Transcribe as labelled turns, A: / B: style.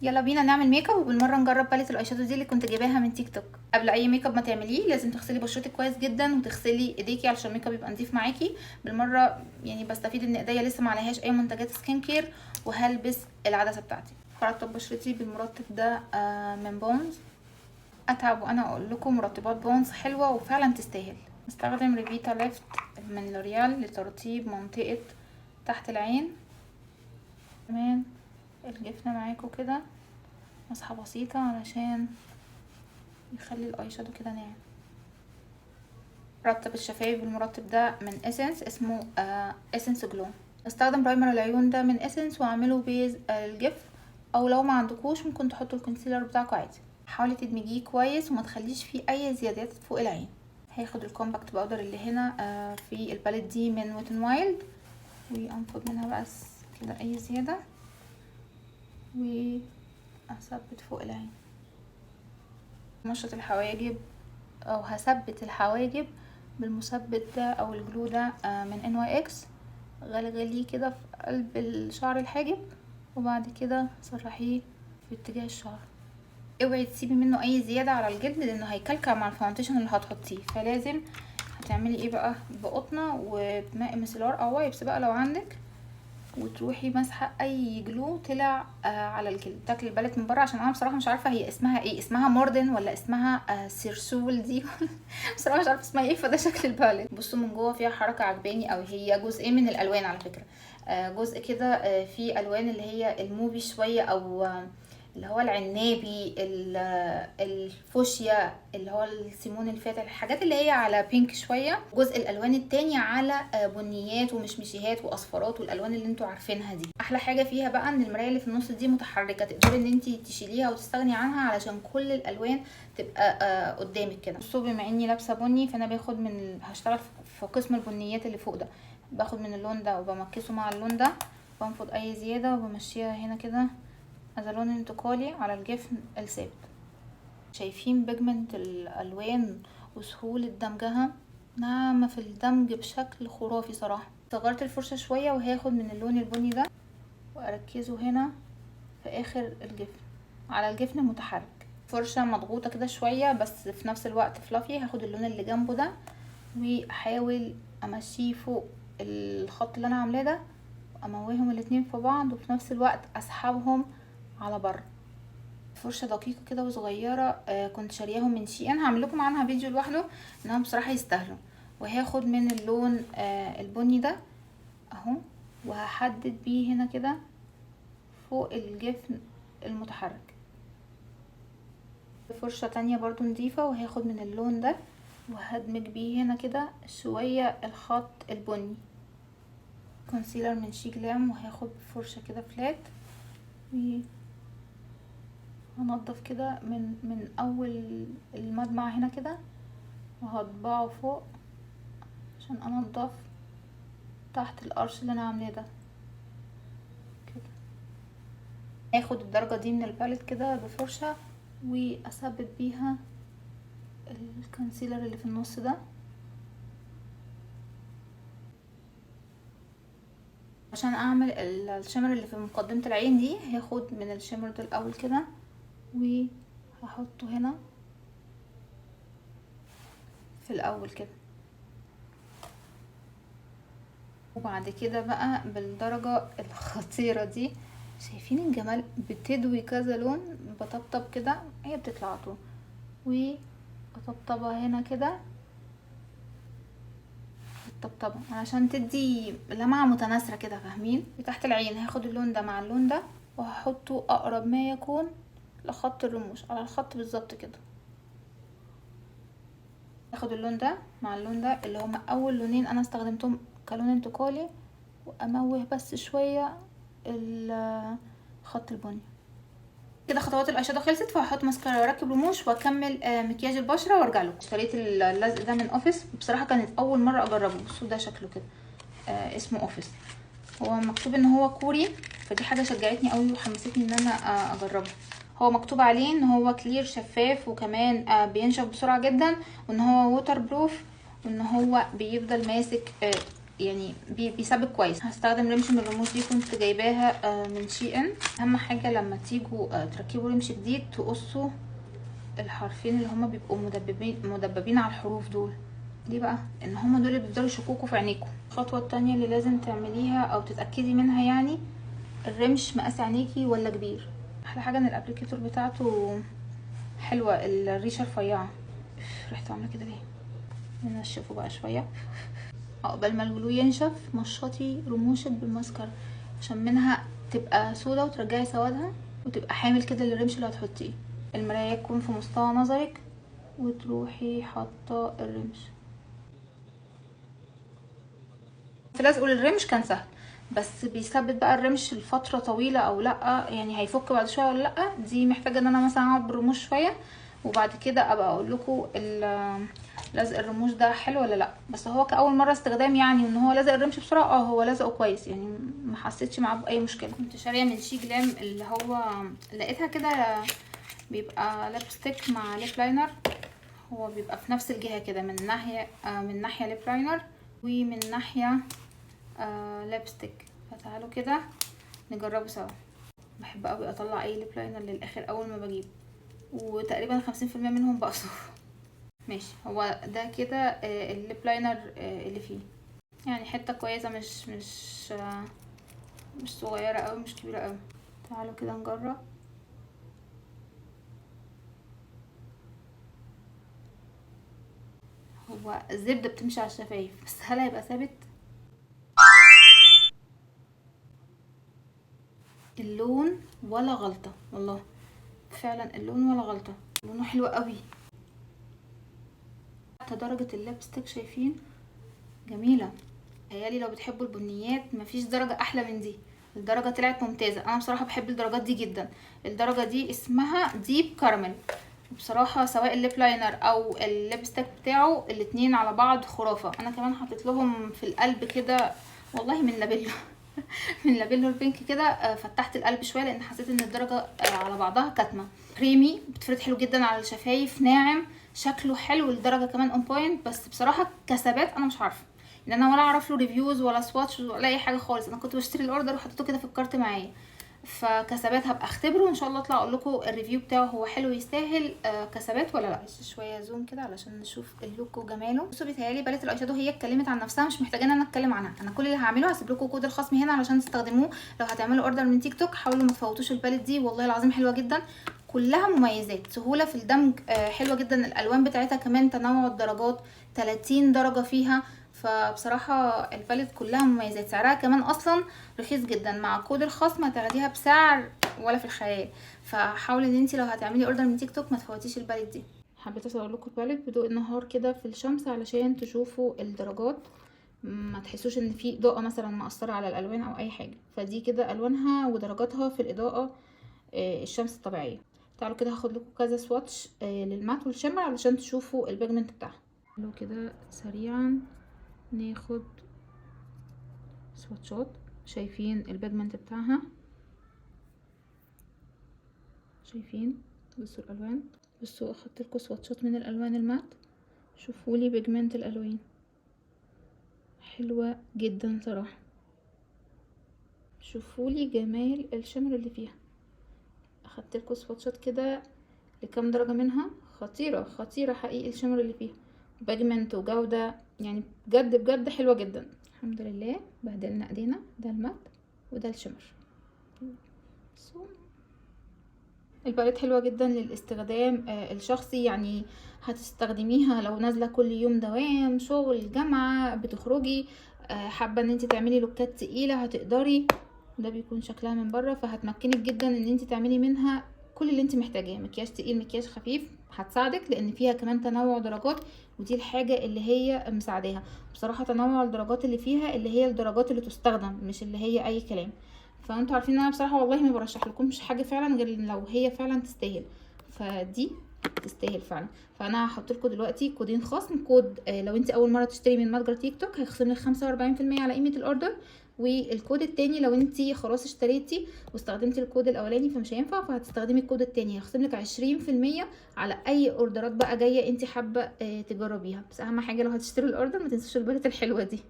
A: يلا بينا نعمل ميك اب، وبالمره نجرب palette ال eyeshadow دي اللي كنت جايباها من تيك توك. قبل اي ميك اب ما تعمليه لازم تغسلي بشرتك كويس جدا وتغسلي ايديكي علشان الميك اب يبقى نضيف معاكي. بالمرة يعني بستفيد ان ايديا لسه ما عليهاش اي منتجات skin care، وهلبس العدسة بتاعتي. برطب بشرتي بالمرطب ده من بونز. اتعب وانا اقول لكم مرطبات بونز حلوة وفعلا تستاهل. استخدم Revitalift من لوريال لترطيب منطقة تحت العين. كمان الجفن معاكم كده مسحه بسيطة علشان يخلي ال eye shadow كده ناعم. رطب الشفايف بالمرطب ده من Essence، اسمه Essence Glow. استخدم primer العيون ده من Essence واعمله base الجفن، او لو ما عندكوش ممكن تحطوا ال concealer بتاعكم عادي. حاولي تدمجيه كويس وما تخليش فيه اي زيادات فوق العين. هاخد ال compact powder اللي هنا في ال palette دي من Wet n Wild، وانفض منها بس كده اي زيادة واثبت فوق العين. مشط الحواجب او هثبت الحواجب بالمثبت ده او ال glue ده من NYX. غلغليه كده في قلب الشعر الحاجب، وبعد كده سرحيه في اتجاه الشعر. اوعي تسيبي منه اي زيادة على الجلد لانه هيكلكع مع ال foundation اللي هتحطيه، فلازم هتعملي ايه بقى؟ بقطنه وبماء micellar او wipes بقى لو عندك، وتروحي مسحه اي glue طلع على الجلد. تاكل ال palette من بره عشان انا بصراحة مش عارفه هي اسمها ايه، اسمها موردن ولا اسمها سيرسول دي بصراحة مش عارفه اسمها ايه. فده شكل ال palette. بصوا من جوه فيها حركة عجباني قوي، هي جزئين من الالوان على فكرة، جزء كده فيه الوان اللي هي الموفي شوية، او اللي هو العنابي، الفوشيا، اللي هو السيمون الفاتح، الحاجات اللي هي على pink شوية. جزء الالوان التاني على بنيات ومشمشيهات واصفرات والالوان اللي انتوا عارفينها دي. احلى حاجة فيها بقى ان المراية اللي في النص دي متحركة، تقدري ان انتي تشيليها وتستغني عنها علشان كل الالوان تبقى قدامك كده. بصوا بما اني لابسه بني فانا باخد من هشتغل في قسم البنيات اللي فوق ده، باخد من اللون ده وبمكسه مع اللون ده، بنفض اي زيادة وبمشيها هنا كده هذا لون انتقالي على الجفن الثابت. شايفين pigment الالوان وسهولة دمجها، ناعمة في الدمج بشكل خرافي صراحة. صغرت الفرشة شوية وهاخد من اللون البني ده واركزه هنا في اخر الجفن على الجفن المتحرك. فرشة مضغوطة كده شوية بس في نفس الوقت fluffy. هاخد اللون اللي جنبه ده واحاول امشيه فوق الخط اللي انا عاملاه ده، اموههم الاتنين في بعض وفي نفس الوقت اسحبهم على بره. فرشة دقيقة كده وصغيرة، كنت شارياهم من شي ان، هعمل لكم عنها فيديو لوحده انهم بصراحة يستاهلوا. وهاخد من اللون البني ده اهو، وهحدد بيه هنا كده فوق الجفن المتحرك. فرشة تانية برضو نضيفة، وهاخد من اللون ده وهدمج بيه هنا كده شوية الخط البني. concealer من SHEGLAM، وهاخد فرشة كده flat وهنضف كده من اول المدمع هنا كده، وهطبعه فوق عشان انضف تحت ال arch اللي انا عاملاه ده كده. هاخد الدرجة دي من ال palette كده بفرشة واثبت بيها ال concealer اللي في النص ده. عشان اعمل ال shimmer اللي في مقدمة العين دي، هاخد من ال shimmer ده الاول كده وهحطه هنا في الاول كده، وبعد كده بقى بالدرجة الخطيرة دي، شايفين الجمال، بتدوي كذا لون، بطبطب كده هي بتطلع طول، وبطبطبها هنا كده الطبطبة علشان تدي لمعة متناثرة كده، فاهمين؟ تحت العين هاخد اللون ده مع اللون ده وهحطه اقرب ما يكون لخط الرموش، على الخط بالظبط كده. هاخد اللون ده مع اللون ده اللي هما اول لونين انا استخدمتهم كلون انتقالي، واموه بس شوية الخط البني كده. خطوات ال eyeshadow خلصت، فهحط ماسكارا واركب رموش واكمل مكياج البشرة وارجع لكم. اشتريت اللزق ده من Office، بصراحة كانت اول مرة اجربه. بصوا ده شكله كده، اسمه Office، هو مكتوب ان هو كوري، فدي حاجة شجعتني قوي وحمستني ان انا اجربه. هو مكتوب عليه ان هو clear شفاف، وكمان بينشف بسرعة جدا، وان هو waterproof، وان هو بيفضل ماسك يعني بيثبت كويس. هستخدم رمش من الرموش دي كنت جايباها من SHEIN. اهم حاجة لما تيجوا تركبوا رمش جديد تقصوا الحرفين اللي هما بيبقوا مدببين على الحروف دول. ليه بقى؟ ان هما دول اللي بيفضلوا يشكوكوا في عينيكم. الخطوة الثانية اللي لازم تعمليها او تتاكدي منها يعني الرمش مقاس عينيكي ولا كبير. احلى حاجة ان ال applicator بتاعته حلوة، الريشة رفيعة. ريحته عامله كده ليه؟ ننشفه بقى شوية. عقبال ما ال glue ينشف مشطي رموشك بالماسكارا عشان منها تبقى سودا وترجعي سوادها وتبقى حامل كده للرمش اللي هتحطيه. المراية تكون في مستوى نظرك وتروحي حاطه الرمش. في لزقه للرمش كان سهل، بس بيثبت بقى الرمش لفترة طويلة او لا، يعني هيفك بعد شوية ولا لا، دي محتاجه ان انا مثلا اقعد بالرموش شوية وبعد كده ابقى اقول لكم لزق الرموش ده حلو ولا لا. بس هو كاول مرة استخدام يعني ان هو لزق الرمش بسرعة، هو لزقه كويس يعني ما حسيتش معاه باي مشكلة. كنت شاريه من SHEGLAM اللي هو لقيتها كده بيبقى lipstick مع lip liner، هو بيبقى في نفس الجهة كده، من ناحية من ناحية lip liner ومن ناحية lipstick. فتعالوا كده نجربه سوا. بحب قوي اطلع اي lip liner للاخر اول ما بجيب، وتقريبا 50% منهم بقصة. ماشي، هو ده كده ال lip liner اللي فيه يعني حتة كويسة، مش مش مش صغيرة قوي مش كبيرة قوي. تعالوا كده نجرب. هو الزبدة بتمشي على الشفايف، بس هل هيبقى ثابت؟ اللون ولا غلطه، والله فعلا اللون ولا غلطه، لونه حلو قوي. حتى درجه ال lipstick شايفين جميلة. تهيالي لو بتحبوا البنيات مفيش درجه احلى من دي، الدرجة طلعت ممتازة. انا بصراحة بحب الدرجات دي جدا. الدرجة دي اسمها deep caramel، بصراحة سواء ال lip liner او ال lipstick بتاعه الاتنين على بعض خرافه. انا كمان حطيت لهم في القلب كده والله من لابيلو من لابيلو ال pink كده، فتحت القلب شوية لان حسيت ان الدرجة على بعضها كاتمه. كريمي، بتفرد حلو جدا على الشفايف، ناعم، شكله حلو، الدرجة كمان on point. بس بصراحة كثبات انا مش عارفه، ان انا ولا اعرف له reviews ولا swatch ولا اي حاجة خالص. انا كنت بشتري ال order وحطيته كده في ال cart معايا، فكثبات هبقى اختبره وان شاء الله اطلع اقول لكم ال review بتاعه هو حلو يستاهل كثبات ولا لا. شوية zoom كده علشان نشوف ال look وجماله. بصوا بيتهيألي palette ال eyeshadow هي اتكلمت عن نفسها، مش محتاجه ان انا اتكلم عنها. انا كل اللي هعمله هسيب لكم كود الخصم هنا علشان تستخدموه لو هتعملوا order من تيك توك. حاولوا ما تفوتوش ال palette دي، والله العظيم حلوة جدا، كلها مميزات، سهولة في الدمج، حلوة جدا. الالوان بتاعتها كمان تنوع الدرجات 30 درجه فيها، فبصراحة ال palette كلها مميزات. سعرها كمان اصلا رخيص جدا، مع كود الخصم هتاخديها بسعر ولا في الخيال. فحاولي ان انت لو هتعملي order من تيك توك ما تفوتيش ال palette دي. حبيت اصور لكم ال palette بضوء النهار كده في الشمس علشان تشوفوا الدرجات، ما تحسوش ان في اضاءه مثلا مأثره على الالوان او اي حاجة. فدي كده الوانها ودرجاتها في الاضاءة الشمس الطبيعية. تعالوا كده هاخد لكم كذا swatch لل matte وال shimmer علشان تشوفوا ال pigment بتاعها. لو كده سريعا ناخد swatch ات، شايفين ال pigment بتاعها، شايفين؟ بصوا الالوان، بصوا اخدت لكم swatch ات من الالوان ال matte، شوفوا لي pigment الالوان حلوة جدا صراحة. شوفوا لي جمال ال shimmer اللي فيها. اخدت لكم swatch ات كده لكام درجه منها، خطيرة خطيرة حقيقي ال shimmer اللي فيها، pigment وجوده يعني بجد بجد حلوة جدا. الحمد لله بهدلنا ايدينا. ده ال matte وده ال shimmer. ال palette حلوة جدا للاستخدام الشخصي، يعني هتستخدميها لو نازله كل يوم دوام شغل جامعه بتخرجي، حابة ان انت تعملي look ات تقيلة هتقدري. ده بيكون شكلها من بره، فهتمكنك جدا ان انت تعملي منها كل اللي انت محتاجاه، مكياج تقيل مكياج خفيف هتساعدك، لان فيها كمان تنوع درجات، ودي الحاجة اللي هي مساعداها بصراحة. تنوع الدرجات اللي فيها اللي هي الدرجات اللي تستخدم، مش اللي هي اي كلام. فانتوا عارفين ان انا بصراحة والله ما برشح لكمش حاجة فعلا غير لو هي فعلا تستاهل، فدي تستاهل فعلا. فانا هحط لكم دلوقتي كودين خصم، كود لو انت اول مرة تشتري من متجر تيك توك هيخصم لك 45% على قيمة ال order، والكود التاني لو انت خلاص اشتريتي واستخدمتي الكود الاولاني فمش هينفع، فهتستخدمي الكود التاني هيخصم لك 20% على اي order ات بقى جاية انت حابة تجربيها. بس اهم حاجة لو هتشتري ال order ما تنسوش ال palette الحلوة دي.